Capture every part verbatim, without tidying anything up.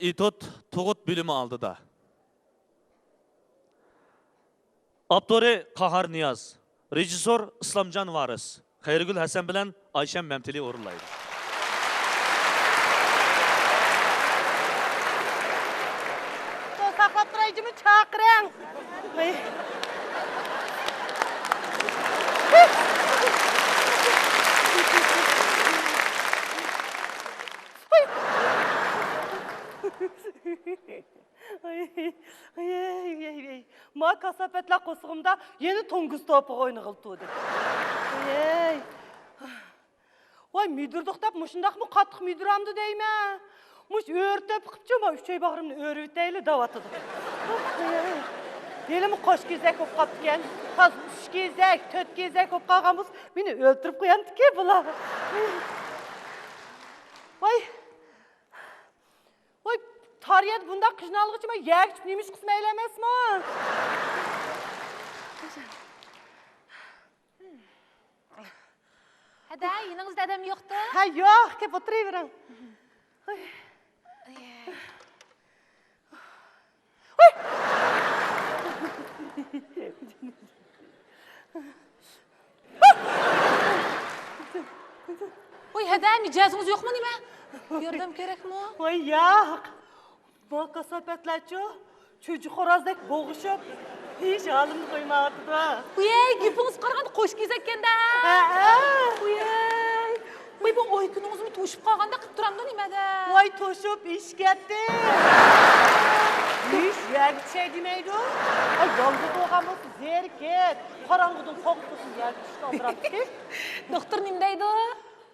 ئېتوت تۇغۇت بۆلۈمى ئالدىدا. ئاپتورى قاھار نىياز، رېژىسسور ئىسلامجان ۋارىس، خەيرىگۈل ھەسەن بىلەن ئايشەم مەمتىلى ئورۇنلايدۇ. ساقلاپ تۇراي جىمى، چاقىرىڭ. ۋاي. ۋاي، ۋاي، ۋاي، ۋاي. ما كاساپەتلەر قورسىقىمدا يەنە توڭگۇز توپىغا ئوينىغىلى تۇردى. ۋاي. ۋاي، مۈدۈردۇق دەپ مۇشۇنداقمۇ قاتتىق مۈدۈرامدۇ دەيمەن. مۇش ئۆرە تۆپە قىپچۇ، ما ئۈچەي باغرىمنى ئۆرۈۋېتەيلى دەۋاتىدۇ. ھېلىمۇ قوش كېزەك بولۇپ قاپتىكەن. تازا ئۈچ كېزەك، تۆت كېزەك بولۇپ قالغان بولسا، مېنى ئۆلتۈرۈپ قويامدىكەن بۇلار. ۋاي، ۋاي، تار يەردە بۇنداق قىينالغۇچە مەن يەرگە چۈشۈپ نېمە ئىش قىلسىمەن ئەيلەمەسمۇ؟ ھەدە، يېنىڭىزدا ئادەم يوقتۇ؟ ھە، يوق، كېلىپ ئولتۇرۇۋېرىڭ. ھوي. ھوي، ھەدە، مىجەزىڭىز يوقمۇ نېمە؟ ياردەم كېرەكمۇ؟ ۋاي، ياق. بۇ كاساپەتلەرچۇ، چۈجە خورازدەك بوغۇشۇپ، ھېچ ھالىمنى قويمايۋاتىدۇ. ۋىيەي، گېپىڭىزگە قارىغاندا قوش كېزەككەندە. ھەئە. ۋىيەي. ۋىي، بۇ ئايكۈنىڭىزمۇ توشۇپ قالغاندەك قىلىپ تۇرامدۇ نېمىدە؟ ۋاي، توشۇپ ئېشىپ كەتتى. ھېچ يەرگە چۈشەي دېمەيدۇ. ئاي، يالغۇز بولغان بولسا زېرىكىپ، قاراڭغۇدىن قورقۇپ تۇرسۇن يەرگە چۈشۈپ ئالدىراپتىكەن. دوختۇر نېمە دەيدۇ؟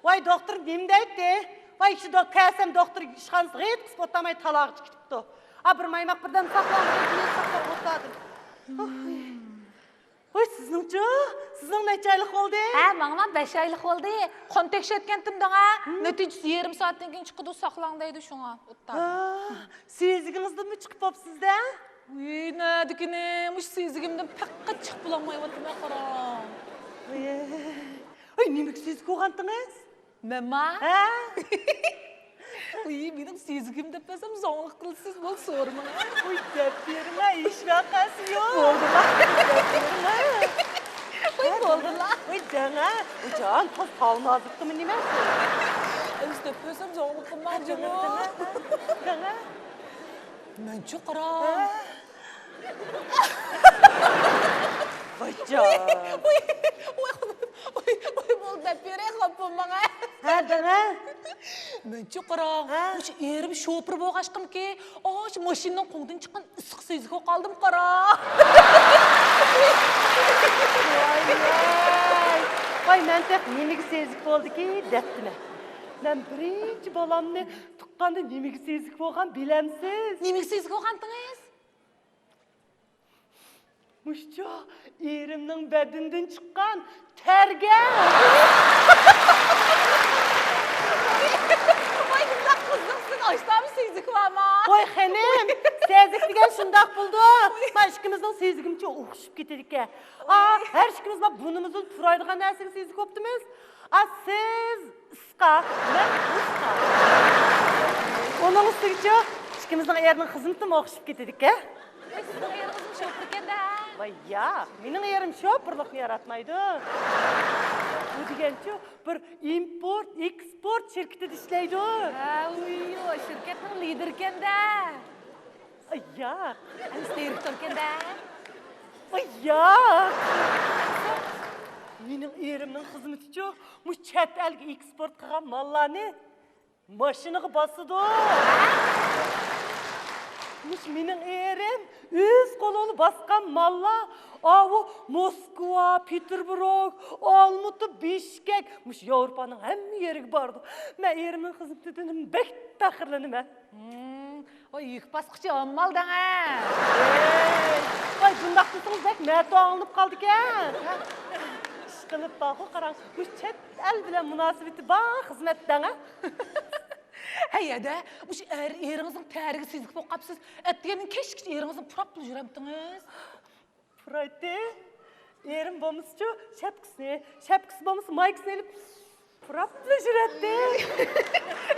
ۋاي، دوختۇر نېمە دەيتتى؟ ۋاي، شۇ دو-، كەلسەم دوختۇر ئىشخانىسىغا ھېچ قىس ئولتۇرماي تالاغا چىقىپتۇ. ئا، بىر مايماق بىردەم ساقلاڭ دېگەن، مېنى ساقلاپ ئولتۇردىم. ۋاي، سىزنىڭچۇ؟ سىزنىڭ نەچچە ئايلىق بولدى؟ ھە، ماڭىمۇ بەش ئايلىق بولدى. قان تەكشۈرتكەنتىم داڭا. نەتىجىسى يېرىم سائەتتىن كېيىن چىقىدۇ، ساقلاڭ دەيدۇ شۇڭا. ھا، سېزىكىڭىزدىنمۇ چىقىپ بوپسىز-دە؟ ۋىي، نەدىكىنى، مۇشۇ سېزىكىمدىن پەقەت چىقىپ بولالمايۋاتىمەن، قاراڭ. ۋىي. ۋاي، نېمىگە سېزىك بولغانتىڭىز؟ مەنما؟ ھە؟ ۋىي، مېنىڭ سېزىكىم دەپ بەرسەم زوڭلۇق قىلىسىز، بول سورىماڭ. ۋاي، دەپ بېرىڭە، ھېچ ۋەقەسى يوق. بولدىلا. دەپ بېرىڭە. ۋاي، بولدىلا. ۋاي، دەڭە. ۋاي، جان، تاز تالما ئازىقتىمۇ نېمە؟ ئەمىسە دەپ بەرسەم زوڭلۇق قىلماڭ جۇمۇ. دەڭە. مەنچۇ قارا. ھە؟ ۋايجان. ۋاي، ۋاي، ۋاي، ۋاي، بولدى، دەپ بېرەي، خاپا بولماڭ. ھە، دەڭە. مەنچۇ قاراڭ، ھە؟ مۇشۇ ئېرىم شوپۇر بولغاچقىمكى، ئاشۇ ماشىنىنىڭ قوڭىدىن چىققان ئىسسىققا سېزىك بولۇپ قالدىم، قاراڭ. ۋاي، ۋاي. ۋاي، مەن تېخى نېمىگە سېزىك بولدىكى دەپتىمەن. مەن بىرىنچى بالامنى تۇغقاندا نېمىگە سېزىك بولغان بىلەمسىز؟ نېمىگە سېزىك بولغانتىڭىز؟ مۇشۇ ئېرىمنىڭ بەدىنىدىن چىققان تەرگە. ۋاي، بۇنداق قىزىقسىز، ئاشتامۇ سېزىك بارما؟ ۋاي خېنىم، سېزىك دېگەن شۇنداق بولىدۇ. ما ئىككىمىزنىڭ سېزىكىمچۇ ئوخشىشىپ كېتىدىكەن. ئا، ھەر ئىككىمىز ما بۇنىمىزدىن پۇرايدىغان نەرسىگە سېزىك بوپتىمىز. ئا، سىز ئىسقا، مەن بۇسقا. ئۇنىڭ ئۈستىگىچۇ، ئىككىمىزنىڭ ئېرىنىڭ خىزمىتىمۇ ئوخشىشىپ كېتىدىكەن. ئەي، سىزنىڭ ئېرىڭىزمۇ شوپۇركەن-دە. ۋاي ياق، مېنىڭ ئېرىم شوپۇرلۇقنى ياراتمايدۇ. ئۇ دېگەنچۇ، بىر ئىمپورت، ئېكسپورت شىركىتىدە ئىشلەيدۇ. ھە، ئۇيۇ، شىركەتنىڭ لىدىرىكەن-دە. ئاي ياق. ئەمىسە دىرېكتوركەن-دە. ئاي ياق. مېنىڭ ئېرىمنىڭ خىزمىتىچۇ، مۇشۇ چەت ئەلگە ئېكسپورت قىلغان ماللارنى ماشىنىغا باسىدۇ. مۇشۇ مېنىڭ ئېرىم ئۆز قولى بىلەن باسقان ماللار، ئاۋۇ موسكۋا، پېتېربۇرگ، ئالمۇتا، بىشكەك، مۇشۇ ياۋروپانىڭ ھەممە يېرىگە بارىدۇ. مەن ئېرىمنىڭ خىزمىتىدىن بەك پەخىرلىنىمەن. ھىم، ۋاي، يۈك باسقۇچى ھاممال دەڭە. ۋاي، بۇنداق دېسىڭىز بەك مەتۇ ئاڭلىنىپ قالىدىكەن. ئىشقىلىپ بارغۇ، قاراڭ، مۇشۇ چەت ئەل بىلەن مۇناسىۋىتى بار خىزمەت دەڭە. ھەي، ھەدە، مۇشۇ ئەر، ئېرىڭىزنىڭ تەرىگە سېزىك بولۇپ قاپسىز. ئەتىگەندىن كەچكىچە ئېرىڭىزنى پۇراپلا يۈرەمتىڭىز؟ پۇرايتتى. ئېرىم بولمىسىچۇ، شەپكىسىنى، شەپكىسى بولمىسا، مايكىسىنى ئېلىپ پۇراپلا يۈرەتتى.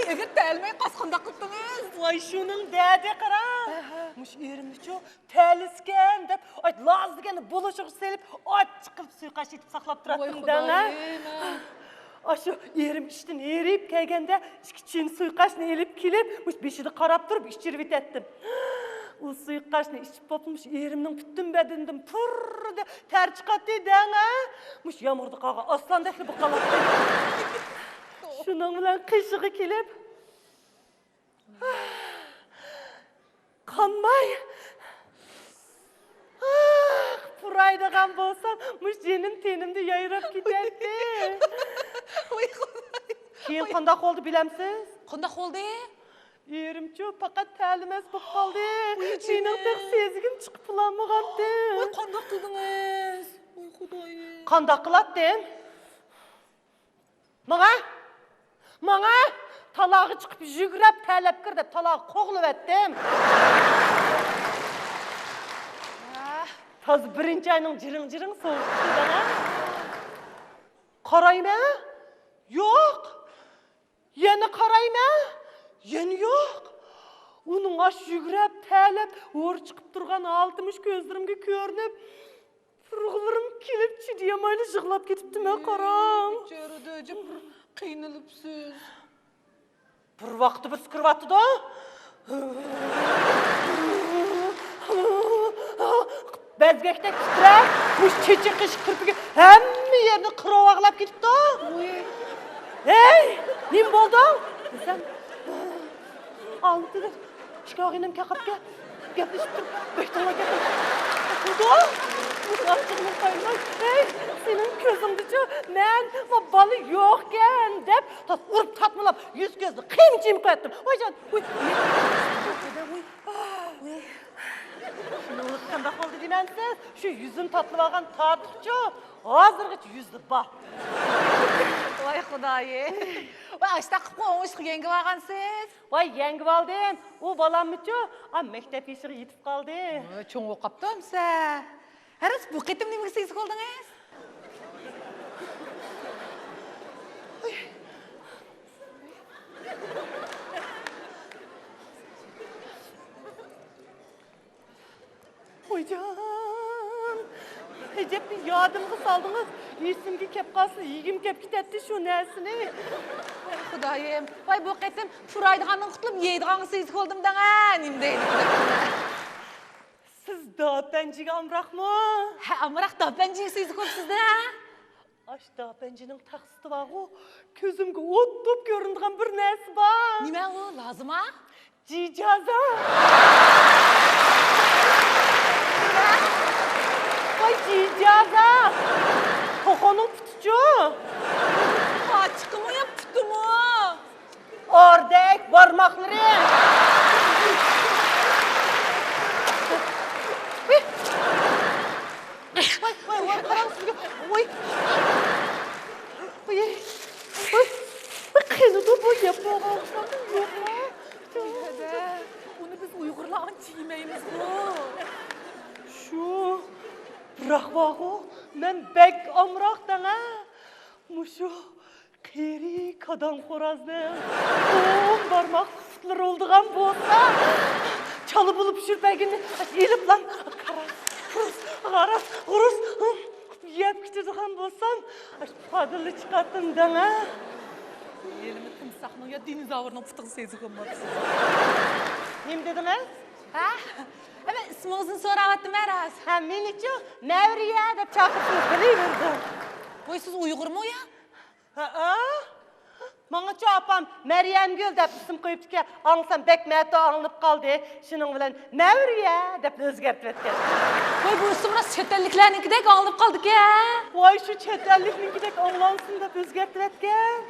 ئېغىر تەلمەي قاس قانداق قىلدىڭىز؟ ۋاي، شۇنىڭ دەردى قارا. مۇشۇ ئېرىمنىچۇ تەلىسىكەن دەپ، ئاي، لازا دېگەندە بولۇشىغا سېلىپ، ئاچچىق قىلىپ سۇيىقاش ئېتىپ ساقلاپ تۇراتتىم دەڭە. ئاشۇ ئېرىم ئىشتىن ھېرىپ كەلگەندە، ئىككى چىن سۇيىقاشنى ئېلىپ كېلىپ، مۇشۇ بېشىدا قاراپ تۇرۇپ ئىچىرىۋېتەتتىم. ئۇ سۇيۇقاشنى ئىچىپ بولۇپ، مۇشۇ ئېرىمنىڭ پۈتۈن بەدىنىدىن پۇررىدە تەر چىقاتتى دەڭە. مۇشۇ يامغۇردا قالغان ئاسلاندەكلا بولۇپ قالاتتى. شۇنىڭ بىلەن قېشىغا كېلىپ، قانماي، پۇرايدىغان بولسام، مۇشۇ جېنىم تېنىمدە يايراپ كېتەتتى. ۋاي خۇداي. كېيىن قانداق بولدى بىلەمسىز؟ قانداق بولدى؟ ئېرىمچۇ پەقەت تەلىمەس بولۇپ قالدى. ۋاي مېنىڭ جېنىم. تېخى سېزگۈم چىقىپ بولالمىغانتى. ۋاي قانداق قىلدىڭىز؟ ۋاي خۇدايىم. قانداق قىلاتتىم؟ ماڭا، ماڭا، تالاغا چىقىپ يۈگرەپ تەلەپ كىر دەپ تالاغا قوغلىۋەتتىم. تازا بىرىنچى ئاينىڭ جىرىڭ-جىرىڭ سوغۇقى دەڭە. قارايمەن، يوق. يەنە قارايمەن، يەنە يوق. ئۇنىڭ ئاش يۈگرەپ تەلەپ ھور چىقىپ تۇرغان ھالىتى مۇشۇ كۆزلىرىمگە كۆرۈنۈپ، ئۇرغۇلىرىم كېلىپ، چىدىيالمايلا يىغلاپ كېتىپتىمەن، قاراڭ. بىچارە دەجىپ بىر قىينىلىپسىز. بىر ۋاقىتتا بىرسى كىرىۋاتىدۇ. بەزگەكتەك تىترەپ، مۇشۇ چېچى قېشى كىرپىكى ھەممە يەرنى قىرىۋاغلاپ كېتىپتۇ. ۋۇي. ھەي، نېمە بولدۇڭ؟ دېسەم، ئالدىدا ئىككى ئاغىنەم كەقەپكە گەپلىشىپ تۇرۇپ، بەك تولا گەپ قىلدى. ئاچچىقىمنى قايماي، ھەي، سېنىڭ كۆزۈڭدىچۇ، مەن ما بالا يوقكەن دەپ، تاس ئۇرۇپ تاتمىلاپ، يۈز كۆزنى قىيما چىيما قوياتتىم. ۋايجان، ۋۇي، ۋۇي، ۋۇي. شۇنىڭلىق قانداق بولدى دېمەمسىز؟ شۇ يۈزىنى تاتلىۋالغان تاتۇقچۇ، ھازىرغىچە يۈزىدە بار. ۋاي خۇدايىم. ۋاي، ئاشتاق قىلىپ ئوڭۇشلۇق يەڭگىۋالغانسىز. ۋاي، يەڭگىۋالدىم. ئۇ بالاممىچۇ، ئا، مەكتەپ يېشىغا يېتىپ قالدى. ۋاي، چوڭ بولۇپ قاپتۇ ئەمسە. ھە راست، بۇ قېتىم نېمىگە سېزىك بولدىڭىز؟ ۋايجان، ئەجەبمۇ يادىمغا سالدىڭىز. ئېسىمگە كەپ قالسا، يېگۈم كەپ كېتەتتى شۇ نەرسىنى. ۋاي خۇدايىم، ۋاي بۇ قېتىم پۇرايدىغاندىن قۇتۇلۇپ يەيدىغانغا سېزىك بولدۇم دەڭە، نېمە دەيدىكىن. سىز داپەنجىگە ئامراقمۇ؟ ھە، ئامراق داپەنجىگە سېزىك بوپسىز-دە. ئاشۇ داپەنجىنىڭ تەخسىتى بارغۇ، كۆزۈمگە ئوت بولۇپ كۆرۈنىدىغان بىر نەرسە بار. نېمە ئۇ، لازىما؟ جىجازا. ۋاي جىجازا. توخۇنىڭ پۇتىچۇ؟ قاچىقىمۇ يا پۇتىمۇ؟ ئوردەك بارماقلىرى. ۋاي، ۋاي، ۋاي، قاراڭ سىزگە. ۋاي. ۋاي. ۋاي. ۋاي، قېنىدۇ بۇ يەپ بولغان ئوخشامدۇ؟ يوقما؟ ھەدە، ئۇنى بىز ئۇيغۇرلار ئانچە يېمەيمىزغۇ. شۇ. بىراق بارغۇ، مەن بەك ئامراق دەڭە. مۇشۇ قېرى كادان خورازنىڭ ئون بارماق پۇتلىرى بولىدىغان بولسا، چالا بولۇپ پىشۇرۇپ بەرگىنىنى ئېلىپلا قاراس، قۇرۇس، غاراس، غۇرۇس يەپ كېتىدىغان بولسام، پادىللا چىقاتتىم دەڭە. ھېلىمۇ تىمساھنىڭ يا دىنوزاۋرنىڭ پۇتىغا سېزىپ قالماپسىز. نېمە دېدىڭىز؟ ھە؟ ئەمە ئىسمىڭىزنى سوراۋاتىمەن راست. ھە، مېنىچۇ مەۋرىيە دەپ چاقىرسىڭىز بولۇۋېرىدۇ. ۋاي، سىز ئۇيغۇرمۇ يا؟ ھەئە. ماڭىچۇ ئاپام مەريەمگۈل دەپ ئىسىم قويۇپتىكەن. ئاڭلىسام بەك مەتۇ ئاڭلىنىپ قالدى. شۇنىڭ بىلەن مەۋرىيە دەپ ئۆزگەرتىۋەتكەن. ۋاي، بۇ ئىسىم راست چەت ئەللىكلەرنىڭكىدەك ئاڭلىنىپ قالدىكەن. ۋاي، شۇ چەت ئەللىكنىڭكىدەك ئاڭلانسۇن دەپ ئۆزگەرتىۋەتكەن.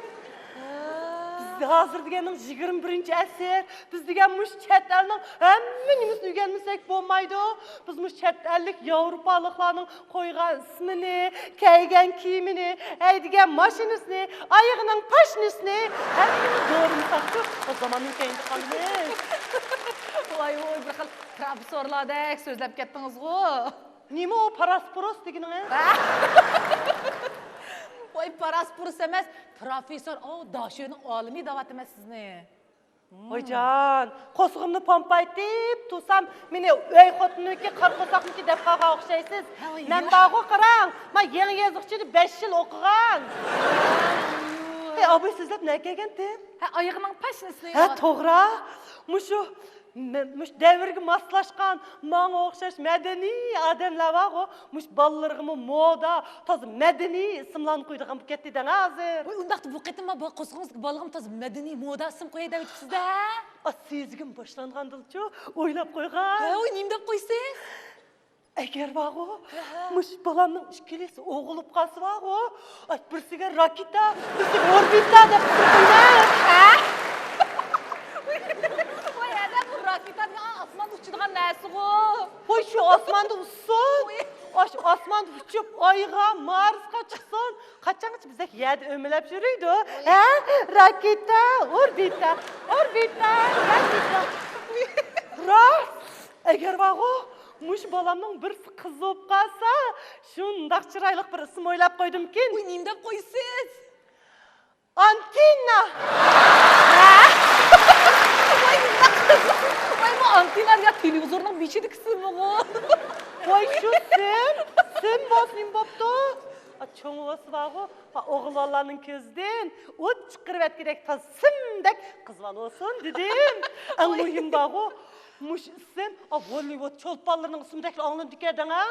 بىز ھازىر دېگەننىڭ يىگىرمە بىرىنچى ئەسىر. بىز دېگەن مۇشۇ چەت ئەلنىڭ ھەممە نېمىسىنى ئۆگەنمىسەك بولمايدۇ. بىز مۇشۇ چەت ئەللىك ياۋروپالىقلارنىڭ قويغان ئىسمىنى، كىيگەن كىيىمىنى، ھەيدىگەن ماشىنىسىنى، ئايىغىنىڭ پاشنىسىنى ھەممىنى دورىمىساقچۇ، زاماننىڭ كەينىدە قالىمىز. ۋاي ۋۇي، بىر خىل پروفېسسورلاردەك سۆزلەپ كەتتىڭىزغۇ. نېمە ئۇ پاراسپۇرۇس دېگىنىڭىز؟ ۋاي، پاراس پۇرس ئەمەس، پروفېسسور، ئاۋۇ داشۆنىڭ ئالىمى دەۋاتىمەن سىزنى. ۋايجان، قورسىقىمنى پومپايتىپ تۇرسام، مېنى ئۆي خوتۇنىنىڭكى، قارا قورساقنىڭكى دەپ قالغان ئوخشايسىز. ھە، ۋاي، مەن يا. بارغۇ قاراڭ، مەن يېڭى يېزىقچىدا بەش يىل ئوقۇغان. ھەي، ئاباي سۆزلەپ نەگە كەلگەنتىم؟ ھە، ئايىغىنىڭ پاشنىسىنى. ھە، توغرا. مۇشۇ، مە-، مۇشۇ دەۋرگە ماسلاشقان، ماڭا ئوخشاش مەدەنىي ئادەملەر بارغۇ، مۇشۇ بالىلىرىغىمۇ مودا، تازا مەدەنىي ئىسىملارنى قويىدىغان بولۇپ كەتتى دەڭ ھازىر. ۋاي، ئۇنداقتا بۇ قېتىم ما بۇ قورسىقىڭىزدىكى بالىغىمۇ تازا مەدەنىي مودا ئىسىم قوياي دەۋېتىپسىز-دە. ئا، سېزگۈم باشلانغاندىلچۇ ئويلاپ قويغان. ھە، ۋاي، نېمە دەپ قويىسىز؟ ئەگەر بارغۇ، ھە، ھە. مۇشۇ بالامنىڭ ئىككىلىسى ئوغۇل بولۇپ قالسا بارغۇ، ئاي، بىرسىگە راكېتا، بىرسىگە ئوربىتا دەپ ئىسىم قويىمەن. ھە؟ ۋاي، ھەدە، بۇ راكېتا دېگەن ئاسماندا ئۇچىدىغان نەرسىغۇ. ۋاي، شۇ ئاسماندا ئۇچسۇن. ۋاي. ئاش-، ئاسماندا ئۇچۇپ، ئايغا، مارسقا چىقسۇن. قاچانغىچە بىزدەك يەردە ئۆمىلەپ يۈرىدۇ؟ ھە؟ راكېتا، ئوربىتا، ئوربىتا، راكېتا. راست! ئەگەر بارغۇ، مۇشۇ بالامنىڭ بىرسى قىز بولۇپ قالسا، شۇنداق چىرايلىق بىر ئىسىم ئويلاپ قويدۇمكىن. ۋاي، نېمە دەپ قويىسىز؟ ئانتېننا! ھە؟ ۋاي، مۇنداق قىلسا، ۋاي، بۇ ئانتېننا يا تېلېۋىزورنىڭ بېشىدىكى سىمىغۇ. ۋاي، شۇ سىم، سىم بولسا نېمە بوپتۇ؟ ئا، چوڭ بولسا بارغۇ، ئا، ئوغۇل بالىلارنىڭ كۆزىدىن ئوت چىقىرىۋەتكۈدەك تازا سىمدەك قىز بالا بولسۇن دېدىم. ئەڭ مۇھىم بارغۇ، مۇشۇ ئىسىم، ئا، ھوللىۋۇد چولپانلىرىنىڭ ئىسمىدەكلا ئاڭلىنىدىكەن دەڭ ھە.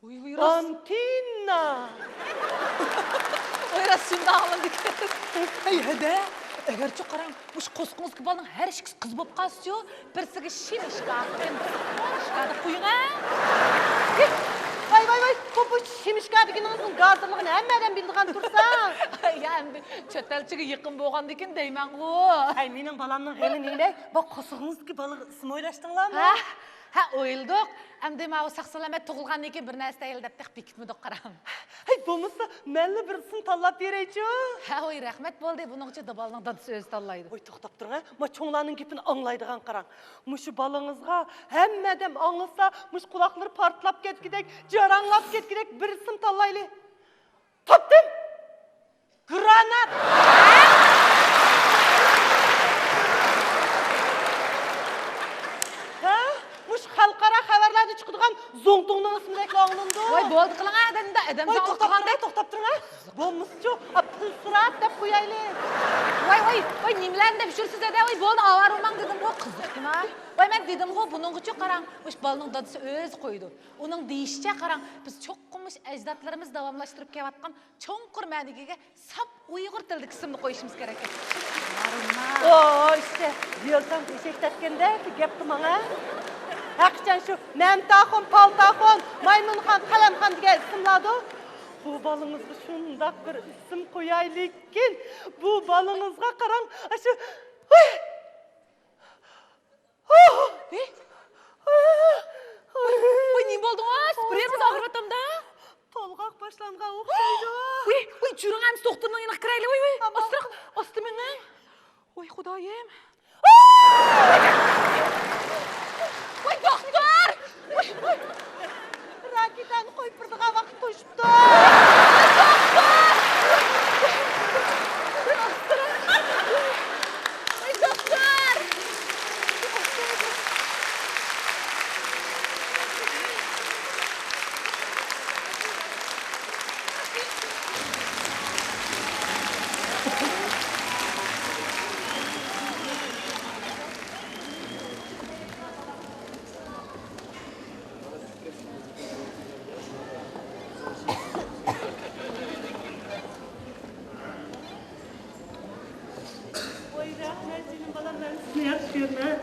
ۋوي، ۋوي، راست. ئانتېننا. ۋوي، راست شۇنداق ئاڭلىنىدىكەن. ھەي، ھەدە، ئەگەرچۇ قاراڭ، مۇشۇ قورسىقىڭىزدىكى بالىنىڭ ھەر ئىككىسى قىز بولۇپ قالسىچۇ، بىرسىگە شېمىشكا، بىرسىگە شېمىشكا دەپ قويۇڭ ھە. ۋاي، ۋاي، ۋاي، بۇ، بۇ شېمىشكا دېگىنىڭىزنىڭ گادىرلىقىنى ھەممە ئادەم بىلىدىغان تۇرسا. يا، ئەمدى چەت ئەلچىگە يېقىن بولغاندىكىن دەيمەنغۇ. ھەي، مېنىڭ بالامنىڭ غېمى نېمە؟ بۇ قورسىقىڭىزدىكى بالىغا ئىسىم ئويلاشتىڭلارمۇ؟ ھە؟ ھە، ئويلىدۇق. ئەمدى ماۋۇ ساق-سالامەت تۇغۇلغاندىن كېيىن بىر نەرسە دەيلى دەپ تېخى بېكىتمىدۇق، قاراڭ. ھەي، بولمىسا مەنلا بىر ئىسىم تاللاپ بېرەيچۇ. ھە، ۋوي، رەھمەت بولدى. بۇنىڭ ئۈچۈن دىبالنىڭ دادىسى ئۆزى تاللايدۇ. ۋوي، توختاپ تۇرۇڭ ھە. ما چوڭلارنىڭ گېپىنى ئاڭلايدىغان قاراڭ. مۇشۇ بالىڭىزغا ھەممە ئادەم ئاڭلىسا، مۇشۇ قۇلاقلىرى پارتلاپ كەتكۈدەك، جاراڭلاپ كەتكۈدەك بىر ئىسىم تاللايلى. تاپتىم! گرانات! ھە؟ مۇشۇ خەلقئارا خەۋەرلەردە چىقىدىغان زوڭتۇڭنىڭ ئىسمىدەكلا ئاڭلىنىدۇ. ۋاي، بولدى قىلىڭ ئادەمدە، ئادەم ۋاي، توختاپ تۇرۇڭ، توختاپ تۇرۇڭ ھە. بولمىسىچۇ، ئا، پىلسىرات دەپ قويايلى. ۋاي، ۋاي، ۋاي، نېمىلەرنى دەپ يۈرسىز ئەدە، ۋاي، بولدى، ئاۋارە بولماڭ دېدىمغۇ، قىزىقتىما. ۋاي، مەن دېدىمغۇ، بۇنىڭغىچۇ قاراڭ، مۇشۇ بالىنىڭ دادىسى ئۆزى قويىدۇ. ئۇنىڭ دېيىشىچە، قاراڭ، بىز چوقۇم مۇشۇ ئەجدادلىرىمىز داۋاملاشتۇرۇپ كېلىۋاتقان چوڭقۇر مەنىگە ئىگە ساپ ئۇيغۇر تىلىدىكى ئىسىمنى قويۇشىمىز كېرەك. ئوي، ئىشتە، يۆلتەڭ ئېشەك تەپكەندەك گەپ قىلماڭ ھە. ھەقىچان شۇ مەمتاخۇن، پالتاخۇن، مايمۇنخان، قەلەمخان دېگەن ئىسىملاردۇ. بۇ بالىڭىزغا شۇنداق بىر ئىسىم قويايلىكىن، بۇ بالىڭىزغا قاراڭ، ئاشۇ، ھۇي! ۋوي، ۋوي، نېمە بولدىڭىز؟ بىر يېرىڭىز ئاغرىۋاتامدا؟ تولغاق باشلانغان ئوخشايدۇ. ۋوي، ۋوي، جۈرۈڭ ئەمسە دوختۇرنىڭ يېنىغا كىرەيلى، ۋوي، ۋوي. ئاستا، ئاستا مېڭىڭ. ۋوي، خۇدايىم. ۋوي، دوختۇر! ۋوي، ۋوي. راكېتانى قويۇپ بېرىدىغان ۋاقىت توشۇپتۇ. ۋاي، رەھمەت، جېنىم بالام، مەن سىزنى ياخشى كۆرىمەن.